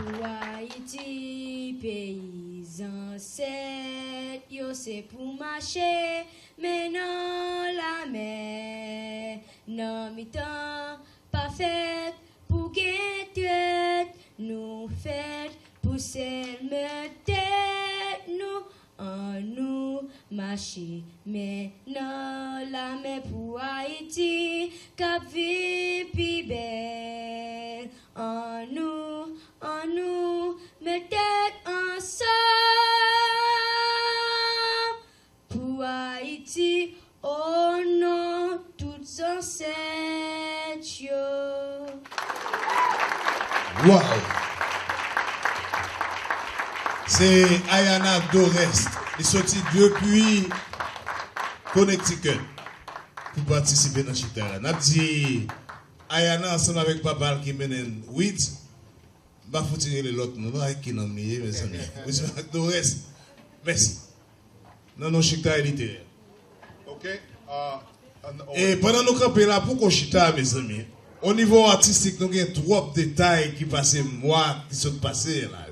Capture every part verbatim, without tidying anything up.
Pou Ayiti, peyi zansèt yo, se pou mache men nan lamè, nan mitan pa fèt pou gen trèt, nou fèt pou sèlman tèt nou. Annou mache men nan lamè pou Ayiti k ap vin pi bèl. Annou, annou met tèt ansanm pou Ayiti, o non tout zansèt yo. Wow! Se Ayana Dorest. Li soti depi Connecticut pou patisipe nan chita la. N ap di Ayana ansanm avèk papa l ki mennen l, Wids, m pa fouti rele lòt non, non, ak ki non li ye, mezanmi. Wids ak Dorest. Mèsi. Nan non chita literè. Ok. Ah, ah, n- E pandan nou kanpe la, poko chita, mezanmi. O nivo atistik, nou gen twòp detay ki pase mwa ki sot pase la.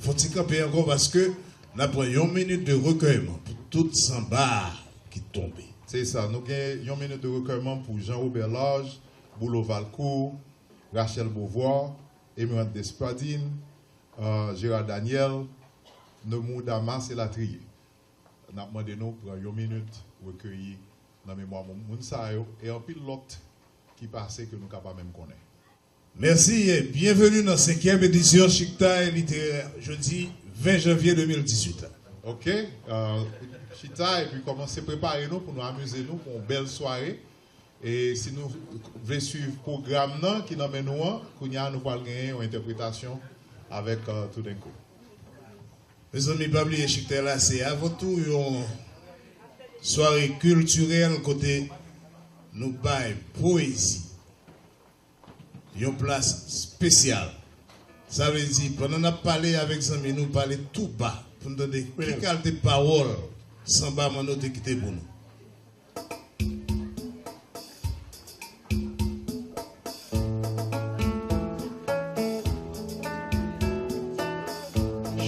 Fò ti kanpe ankò paske n ap pran yon minit de rekèyman pou tout sanba ki tonbe. Se sa, nou gen yon minit de rekèyman pou Jean Robert Large, Boulo Valcourt, Rachel Beauvoir, Emerante Despardin, uh, Gérald Daniel, Nemours Damas elatriye. N ap mande nou pran yon minit rekeyi nan memwa moun, moun sa yo e anpil lòt ki pase ke nou ka pa menm konnen. Mèsi e byenveni nan senkyèm edisyon Chiktay Literè, jodi ven janvye de mil dizuit. Ok, euh, chita epi kòmanse prepare nou pou nou amize nou pou yon bèl sware. E si nou vle swiv pwogram nan ki nan men nou an, kounye a nou pral genyen yon entèpretasyon avèk euh, Toudenkou. Mezanmi, pa bliye Chiktay la se avan tou yon sware kiltirèl kote nou bay pwezi yon plas espesyal. Sa vle di, pandan n ap pale avèk zanmi nou, pale tou ba pou n tande ki kalite pawòl sanba Manno te kite pou nou.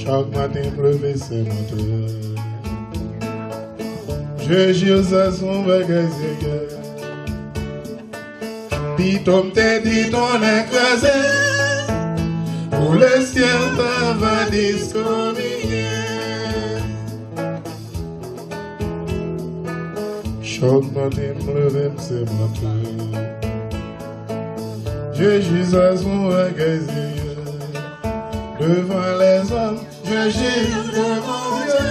Chak maten m leve se mwen tou. Je jure sa se yon bagay serye. Pito m te di tonnè kraze pou lesyèl ta va diskominye. Chak maten m leve m se mwen tou. Je jure sa se yon bagay serye. Devan lèzòm, je jure devan Dye.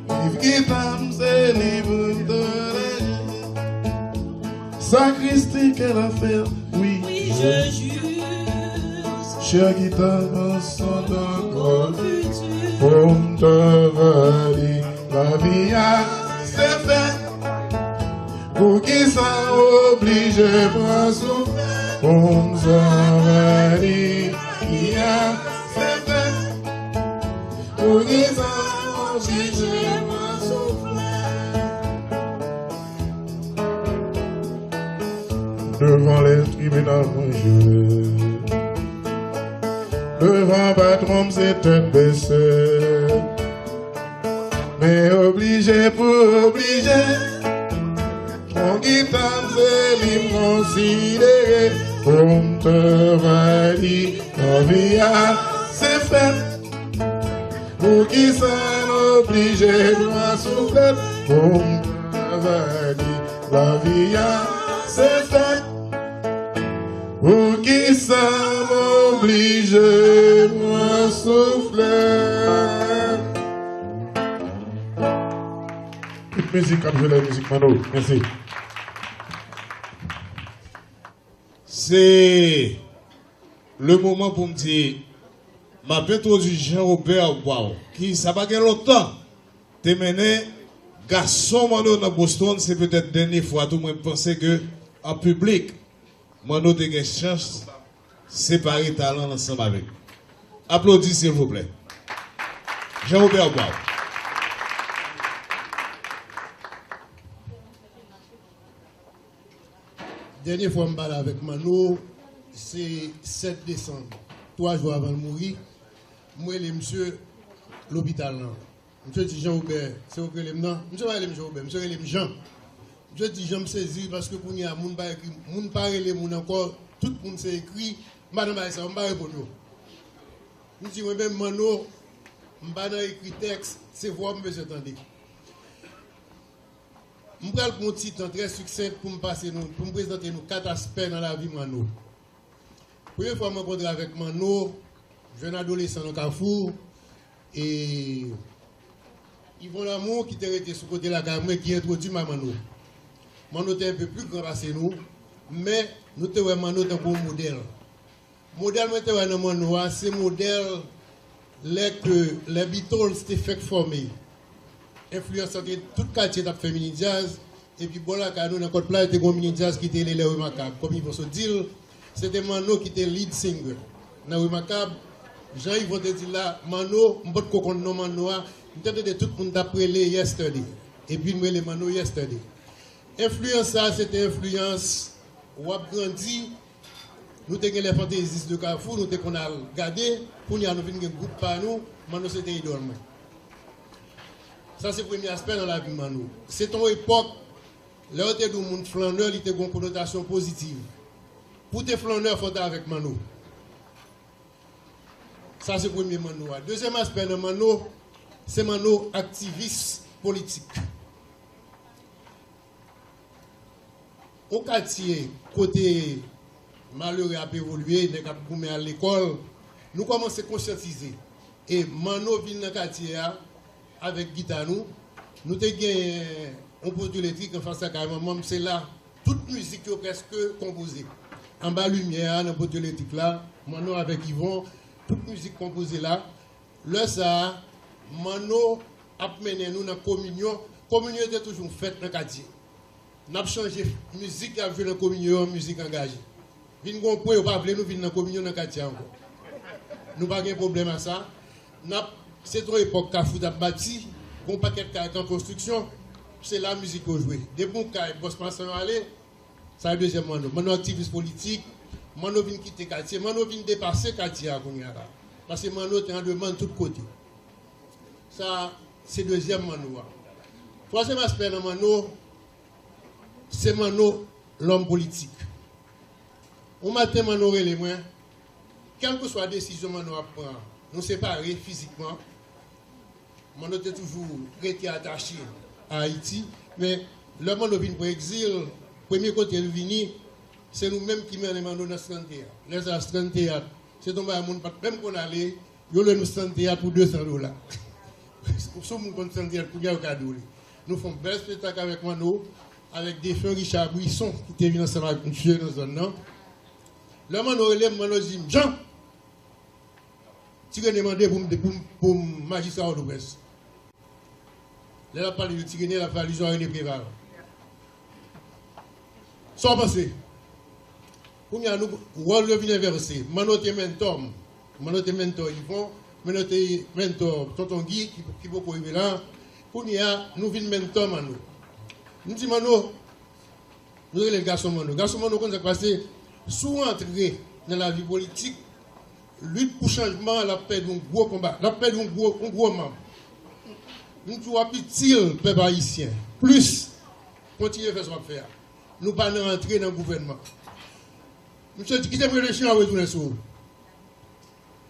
Liv gita m se li pou m tande. Sa Kris te kè l ap fè, wi, je jure. Chè gita m an son tan kò, pou m ta va di lavi a se fèt. Poukisa oblije pran souflèt pou m sa va di ki a se fèt? Poukisa oblije pran souflèt? Devan le tribinal mwen jwe, devan patwon m se tèt bese. Men oblije pou oblije, pran gita m se li m konsidere. Pou m travay li lavi a se fèt. Poukisa n oblije pran souflèt? Pou m travay li lavi a se fèt. Poukisa m oblije pran souflèt? Tout mizik k ap jwe la, mizik Manno. Mèsi. Se le moman pou m di, m ap entwodui Jean Robert Boireau, ki, sa pa gen lontan, te mennen gason Manno nan Boston. Se petèt dènye fwa tou, mwen panse ke an piblik, Manno te gen chans separe talan l ansanm avèk nou. Aplodi, silvouplè. Jean Robert Boireau. Dènye fwa m pale avèk Manno, se sèt desanm. Twa jou avan l mouri, m rele misye lopital lan. Misye di, "Jean Robert, se ou k rele m nan?" Misye pa rele m Jean Robert, misye rele m Jean. Misye di, "Jean, m sezi paske kounye a moun pa ekri, moun pa rele moun ankò, tout moun se ekri, m pa nan bagay sa yo, m pa reponn yo." M di, "Mwen menm, Manno, m pa nan ekri tèks, se vwa w m bezwen tande." M pral pran yon ti tan trè siksent pou m pase nou, pou m prezante nou kat aspè nan lavi Manno. Premye fwa m rankontre avèk Manno, jèn adolesan nan Kafou, e Yvon Lamour ki te rete sou kote lakay mwen ki entwodui m a Manno. Manno te enpe pli gran pase nou, men nou te wè Manno tankou yon modèl. Modèl mwen te wè nan Manno a, se modèl lè ke les Beatles te fèk fòme. Enfliyans antre tout katye t ap fè mini djaz, epi bò lakay nou nan Kòt Pla, te gen yon mini djaz ki te rele Les Remarquables. Kòm Yvon sot di l, se te Manno ki te lead singer nan Remarquables. Jan Yvon te di l la, Manno, m potko konn non Manno a, m te tande tout moun t ap rele Yesterday. Epi m rele Manno Yesterday. Enfliyans sa a, se te enfliyans w ap grandi. Nou te gen les Fantaisistes de Kafou, nou te konn al gade. Kounye a, nou vin gen gwoup pa nou, Manno se te idòl mwen. Sa se premye aspè nan lavi Manno. Se te yon epòk, lè yo te di yon moun flannè, li te gen yon konotasyon pozitiv. Pou w te flannè, fò w te avèk Manno. Sa se premye Manno a. Dezyèm aspè nan Manno, se Manno aktivis politik. Yon katye kote malere ap evolye, nèg ap goumen al lekòl, nou kòmanse konsyantize. E Manno vin nan katye a avèk gita nou. Nou te genyen yon poto elektrik anfas lakay manman m, se la tout mizik yo prèske konpoze. Anba limyè a, nan poto elektrik la, Manno avèk Yvon, tout mizik konpoze la. Lè sa a, Manno ap mennen nou nan kominyon. Kominyon te toujou fèt nan katye. N ap chanje mizik y ap jwe nan kominyon yo an mizik angaje. Vin gen yon pwen yo pa vle nou vin nan kominyon nan katye a ankò. Nou pa gen pwoblèm a sa. N ap, se te yon epòk Kafou t ap bati, gen yon pakèt kay k an konstriksyon, se la mizik yo jwe. Depi yon kay bòs mason yo ale, sa se dezyèm Manno. Manno aktivis politik, Manno vin kite katye, Manno vin depase katye a kounye a la. Paske Manno te an demann tout kote. Sa, se dezyèm Manno a. Twazyèm aspè nan Manno, se Manno lòm politik. Yon maten, Manno rele mwen, kèlkeswa desizyon Manno ap pran, nou separe fizikman. Manno te toujou rete atache a Ayiti, men lè Manno vin pran egzil, premye kote l vini, se nou menm ki mennen Manno nan Strand Théâtre. Lè sa a, Strand Théâtre, se te yon bagay moun pa t menm konn ale, yo lwe nou Strand Théâtre pou de san dola. Si yon moun konn Strand Théâtre, kounye a yo ka di w li. Nou fè yon bèl espektak avèk Manno, avèk defen Richard Brisson, ki te vin ansanm ak misye nan zòn nan. Lè Manno rele m, Manno di m, "Jean, Ti Rene mande pou m, pou m, pou m majistra Pòtoprens." Lè l ap pale de Ti Rene, l ap fè alizyon a René Préval. Sa w panse? Kounye a, nou, wòl yo vin envèse. Manno te mentor m. Manno te mentor Yvon. Manno te mentor Tonton Guy, ki, ki poko rive la. Kounye a, nou vin mentor Manno. M di Manno, nou rele l Gason Manno. Gason Manno, konn sa k pase? Si w antre nan lavi politik, lit pou chanjman an, l ap pèdi yon gwo konba. L ap pèdi yon gwo, yon gwo manm. M di w ap itil pèp ayisyen. Plis, kontinye fè sa w ap fè a. Nou pa nan antre nan gouvènman. Misye di, "Kite m reflechi, m ap retounen sou ou."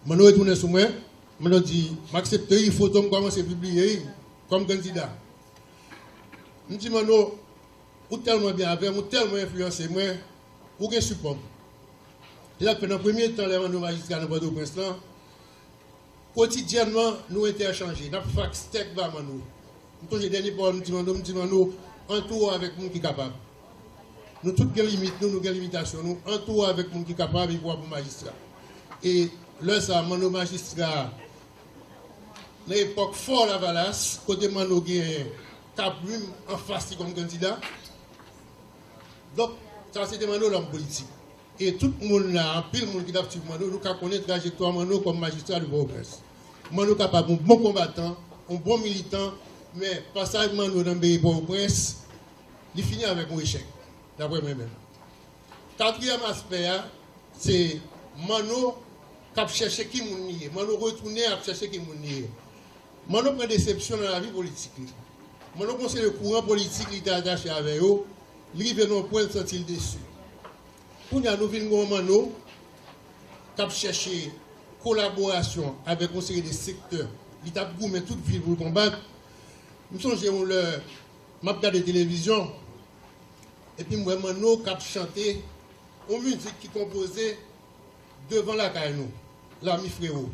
Manno retounen sou mwen. Manno di, "M aksepte wi, foto m kòmanse pibliye wi, kòm kandida." M di, "Manno, ou tèlman byen avè m, ou tèlman enfliyanse mwen, ou gen sipò m." Se sa k fè nan premye tan lè Manno majistra nan Pòtoprens lan, kotidyènman, nou entèchanje. N ap faks tèks ba Manno. M sonje dènye pawòl m di Manno, m di, "Manno, antoure w avèk moun ki kapab. Nou tout gen limit nou, nou gen limitasyon nou. Antoure w avèk moun ki kapab epi w ap yon majistra." E lè sa a, Manno majistra nan epòk Fò Lavalas, kote Manno gen Kabrim anfas li kòm kandida. Donk, sa se te Manno lòm politik. E tout moun la, anpil moun ki t ap swiv Manno, nou ka konnen trajektwa Manno kòm majistra de Pòtoprens. Manno kapab yon bon konbatan, yon bon militan, men pasaj Manno nan meri Pòtoprens, li fini avèk yon echèk, daprè mwen menm. Katriyèm aspè a, se Manno k ap chèche ki moun li ye. Manno retounen ap chèche ki moun li ye. Manno pran desepsyon nan lavi politik li. Manno gon seri de kouran politik li te atache avè yo, li rive nan yon pwen l santi l desi. Kounye a nou vin gen yon Manno k ap chèche kolaborasyon avèk yon seri de sektè li t ap goumen tout vi l pou l konbat. M sonje yon lè m ap gade televizyon, epi m wè Manno k ap chante yon mizik ki konpoze devan lakay nou, Lami Frewo.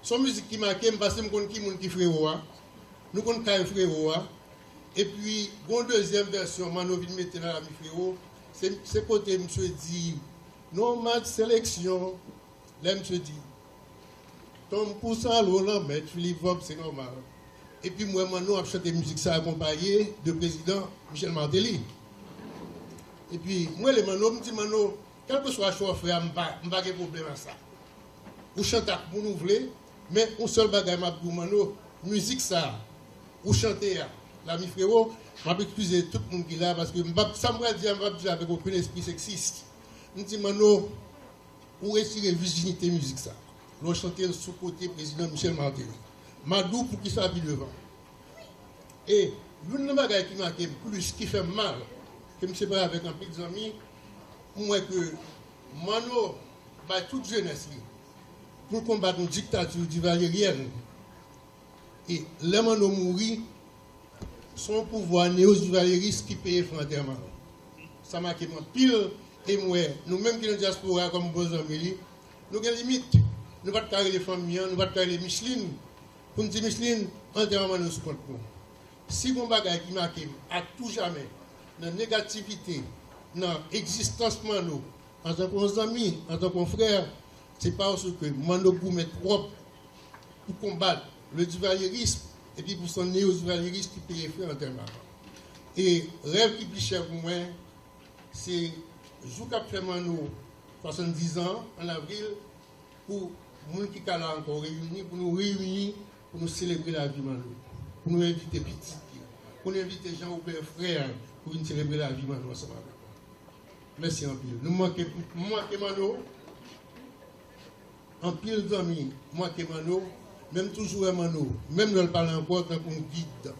Se yon mizik ki make m paske m konn ki moun ki Frewo a. Nou konn kay Frewo a. Epi, gen yon dezyèm vèsyon Manno vin mete nan Lami Frewo. Se, se kote misye di, "Non match seleksyon." Lè misye di, "Tonm pou Salo, lanmèd Filip Vòb, se nòmal." Epi m wè Manno ap chante mizik sa akonpaye de prezidan Michel Martelly. Epi m rele Manno, m di, "Manno, kèlkeswa cho w fè a, m pa, m pa gen pwoblèm ak sa. Ou chante ak moun ou vle, men yon sèl bagay m ap di w, Manno, mizik sa a, ou chante a, Lami Frewo, m ap eskize tout moun ki la, paske m p ap, sa m pral di a, m p ap di l avèk okenn espri seksis." M di, "Manno, ou retire vijinite mizik sa lè w chante l sou kote prezidan Michel Martelly. M a di w poukisa pi devan." E youn nan bagay ki make m plis, ki fè m mal, ke m separe avèk anpil zanmi, m wè ke Manno bay tout jenès li pou l konbat yon diktati divalyeryèn. E lè Manno mouri, se yon pouvwa neyo-divalyeris ki peye frè antèman an. Sa make m anpil, e m wè, nou menm ki nan dyaspora, kòm bon zanmi li, nou gen limit. Nou pa t ka rele fanmi an, nou pa t ka rele Micheline, pou n di, "Micheline, antèman Manno sou kont nou." Si gon bagay ki make m a tou jamè nan negativite, nan egzistans Manno, antanke yon zanmi, antanke yon frè, se paske Manno goumen twòp pou konbat le duvalyerism, epi pou se yon neyo-duvalyeris ki peye frè antèman an. E rèv ki pi chè pou mwen, se jou k ap fè Manno swasanndiz an, an avril, pou moun ki ka la ankò reyini, pou nou reyini, pou nou selebre lavi Manno, pou nou envite pitit li, pou nou envite Jean Robert frè a pou vin selebre lavi Manno ansanm avèk nou. Mèsi anpil. Nou manke, m manke Manno. Anpil zanmi manke Manno, men m toujou wè Manno, menm lè l pa la ankò, tankou yon gid.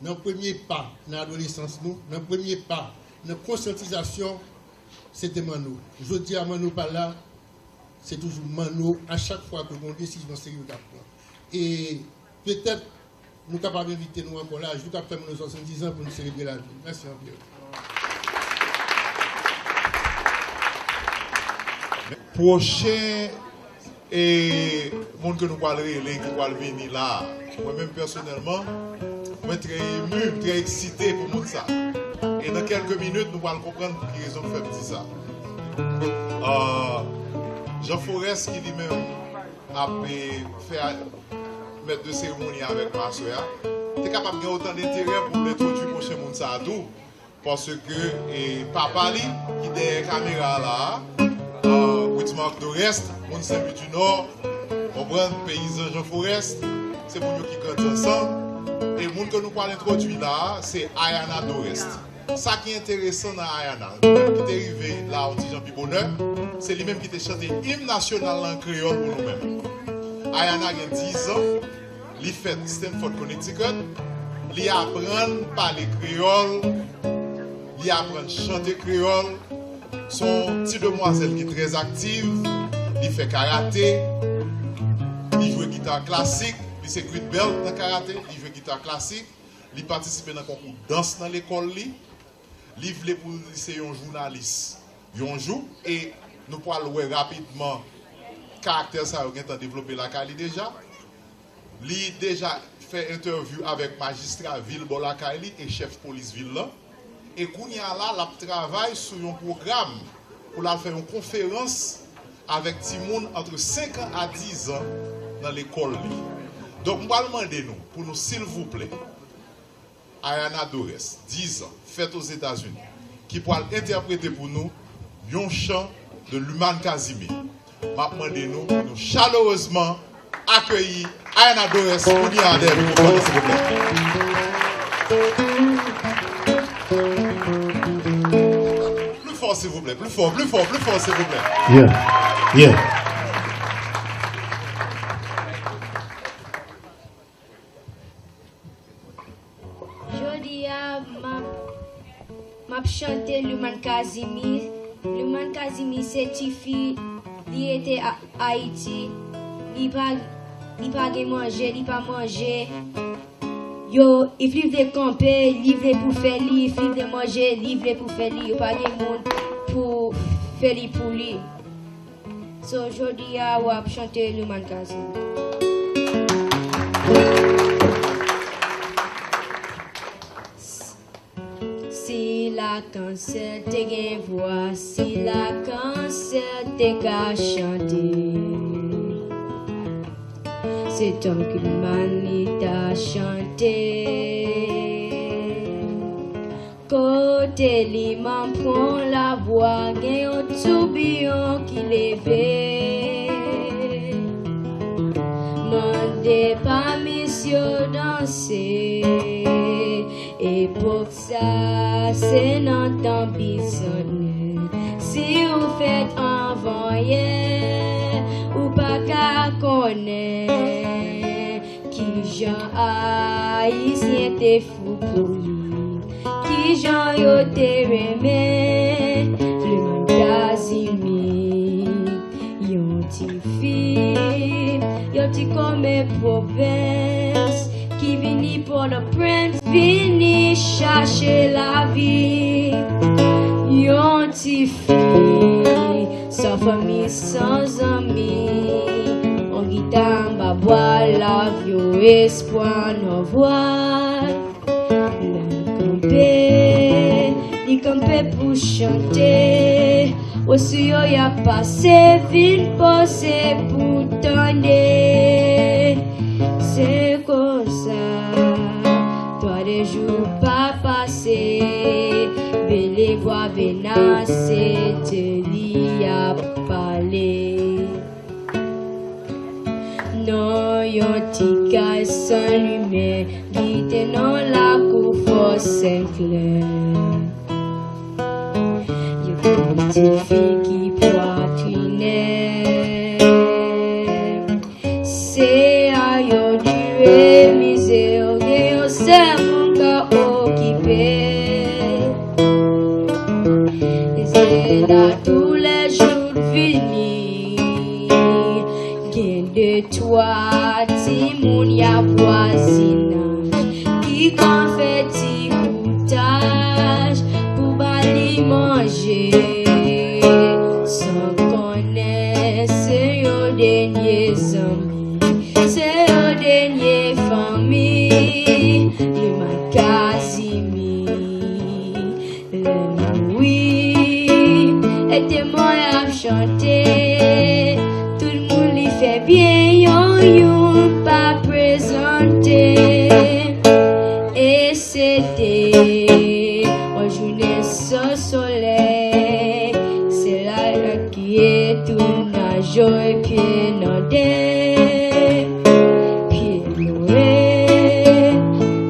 Nan premye pa nan adolesans nou, nan premye pa nan konsyantizasyon, se te Manno. Jodi a, Manno pa la, se toujou Manno a chak fwa ke gon desizyon serye k ap pran. E petèt, nou kapab envite nou ankò la, jou k ap fè Manno swasanndiz an pou nou selebre lavi l. Mèsi anpil. Pwochen e moun ke nou pral rele, ki pral vini la a, mwen menm pèsonèlman, mwen trè emu, m trè eksite pou moun sa. E nan kèlke minit, nou pral konprann pou ki rezon m fè m di sa. Ah, Jean Forest, ki li menm ap, eh, fè a, mèt de seremoni avèk masè a, te kapab gen otan denterè pou l entwodui pwochen moun sa a tou. Paske, e, papa li, ki dèyè kamera a la a, e, Witzmarc Doreste, moun Senlwi di Nò, konprann, peyizan Jean Forest, se moun yo ki grandi ansanm. E moun ke nou pral entwodui la a, se Ayana Doreste. Sa ki enteresan nan Ayana, nou menm ki te rive la a yon ti jan pi bonè, se li menm ki te chante im nasyonal la an kreyòl pou nou menm. Ayana gen diz an, li fèt Stamford, Connecticut. Li aprann pale kreyòl, li aprann chante kreyòl. Se yon ti demwazèl ki trè aktiv, li fè karate, li jwe gita klasik, li se green belt nan karate, li jwe gita klasik, li patisipe nan konkou dans nan lekòl li. Li vle pou li se yon jounalis yon jou, e nou pral wè rapidman karaktè sa yo gentan devlope lakay li deja. Li deja fè entèvyou avèk majistra vil bò lakay li e chèf polis vil lan. E kounye a la, l ap travay sou yon pwogram pou l al fè yon konferans avèk timoun ant senk an a diz an nan lekòl li. Donk, m pral mande nou pou nou, silvouplè, Ayana Dorès, diz an, fèt Ozetazini, ki pral entèprete pou nou yon chan de Lumane Casimir. M ap mande nou pou nou chalerezman akeyi Ayana Dorès kounye a dèyè mikwofòn nan, silvouplè. Pli fò, silvouplè, pli fò, pli fò, pli fò, silvouplè. Yeah. Yeah. M ap, m ap chante Lumane Casimir. Lumane Casimir se tifi, li rete a-, Ayiti. Li pa, li pa gen manje, li pa manje. Yo, if li vle kanpe, li vle pou fè li, if li vle manje, li vle pou fè li. Yo pa gen moun pou fè li pou li. So, jodi a, w ap chante Lumane Casimir. Si Lakansyèl te gen vwa, si Lakansyèl te ka chante, se tankou Lumane li ta chante. Kote Lumane pran lavwa, gen yon toubiyon ki leve. Mande pa misye danse, epòk sa se nan tan bizantyen. Si ou fèt anvan yè, ou pa ka konnen kijan Ayisyen te fou pou li, kijan yo te renmen Lumane Casimir. Yon tifi, yon ti kòmè pwovens ki vini Pòtoprens, vini chache lavi. Yon tifi san fanmi, san zanmi, yon gita anba bwa l, lavi, yon espwa nan vwa l. Lè l kanpe, li kanpe pou chante. Osi yo y ap pase, vin poze pou tande. Se konsa, twa de jou pa pase, bele vwa Venase te li ap pale. Nan yon ti kay san limyè, ki te nan lakou Fò Senklè. Yon ti fi ki pwatrinè. Se a yo dwe mize, yo gen yon sèl moun ka okipe. Se la toulèjou vini. Gen de twa timoun y ap vwazinaj ki konn fè ti koutaj pou ba li manje. San konnen se yon dènye zanmi, se yon dènye fanmi, Lumane Casimir. Lè l mouri, e temwen ap chante. Tout moun li fè byen, yon youn pa prezante. E se te yon jounen san solèy. Se la ki e tou naje pye nan dè. Pye lwe,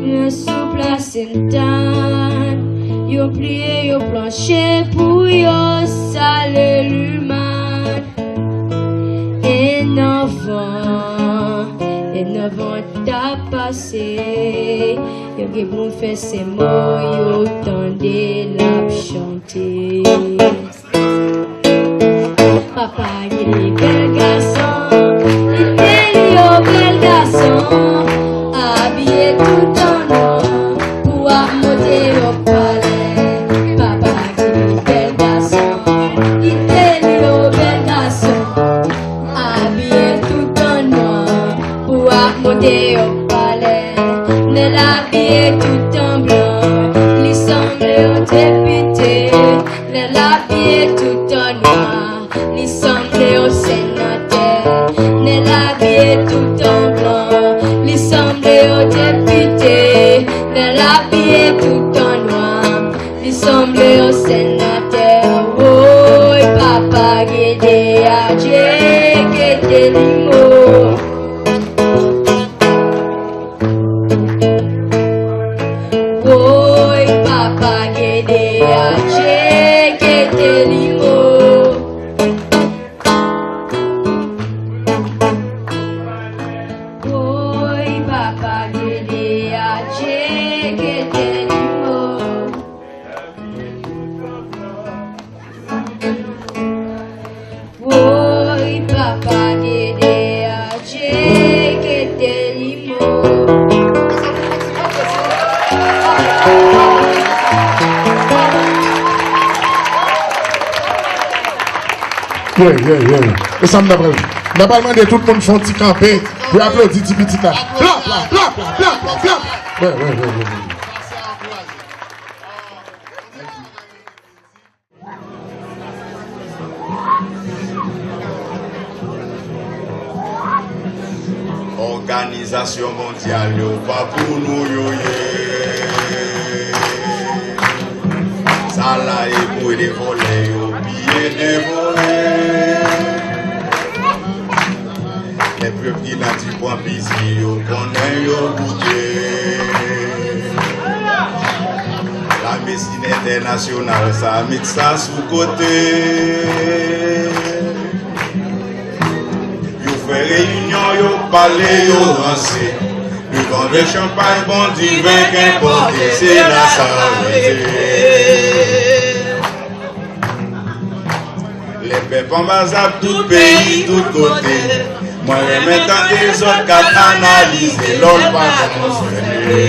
men sou plas Sentàn, yo pliye, yo planche pou yo sale Lumane. En anvan, en anvan t ap pase, yo gen pou fè se mo yo tande l ap chante. Papa gen de bèl gason, li te li yo bèl gason, abiye tout an nwa, pou ap monte yo palè. Papa gen de bèl gason, li te li yo bèl gason, abiye tout an nwa, pou ap monte yo palè. Nèg la abiye tout an blan, li sanble yon depite. Nèg la abiye tout an nwa, li sanble yon senatè. Nèg la abiye tout an blan, li sanble yon depite. Nèg la abiye tout an nwa, li sanble yon senatè. Woy, papa Gede a Dye, Gede Limo. Woy, papa Gede a Dye, Gede Limo. Woy, papa Gede a Dye, Gede Limo. Yeah, yeah, yeah. E sa m ta pral. M ta pral mande tout moun fè yon ti kanpe pou aplodi ti pitit la. Plap, plap, plap, plap, plap, plap, plap. Yeah, yeah, yeah, yeah, yeah. Òganizasyon mondyal yo pa pou nou yo ye. Sa la e pou de vòlè yo piye devore. Lè pèp ki la di pran pizi yo konnen yo boute. Lamesin entènasyonal sa met sa sou kote. Yo fè reyinyon, yo pale, yo ranse. Devan vè chanpay, bon diven k enpòte, se la sa rete. Lè pèp anba zab tout peyi, tout kote, mwen renmen tande zòt k ap analize, lòl pa konsène.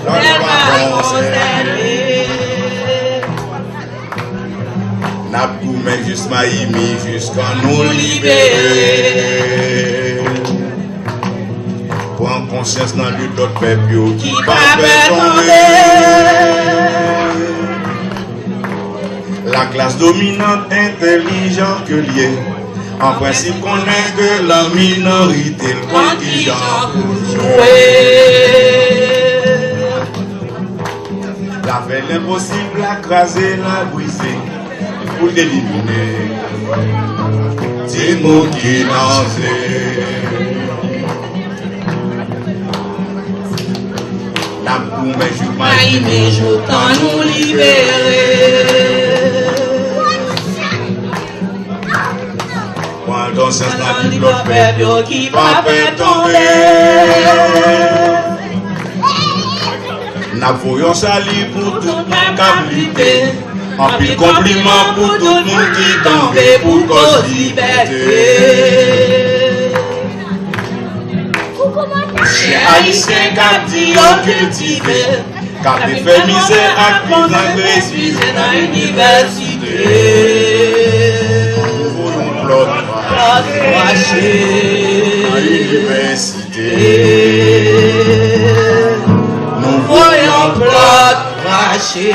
Lòl pa konsène. N ap goumen jis Mayimi, jiskan nou libere. Pran konsyans nan lit lòt pèp yo ki pa pè tonbe. Laklas dominant entèlijan ke l ye, an prensip konnen ke lan minorite l konn kijan pou l jwe. La fè lenposib, la kraze, la brize, pou l elimine timoun ki nan ze. N ap goumen jouk Mayimi, jouk tan nou libere. Pran konsyans nan lit lòt pèp yo ki pa pè tonbe. N ap voye yon sali pou tout moun k ap lite. Anpil konpliman pou tout moun ki kanpe pou kòz libète. Chyen ayisyen k ap di yo kiltive, k ap defè mizè ak vizaj refize nan inivèsite. Nou voye yon plòt krache nan inivèsite. Nou voye yon plòt krache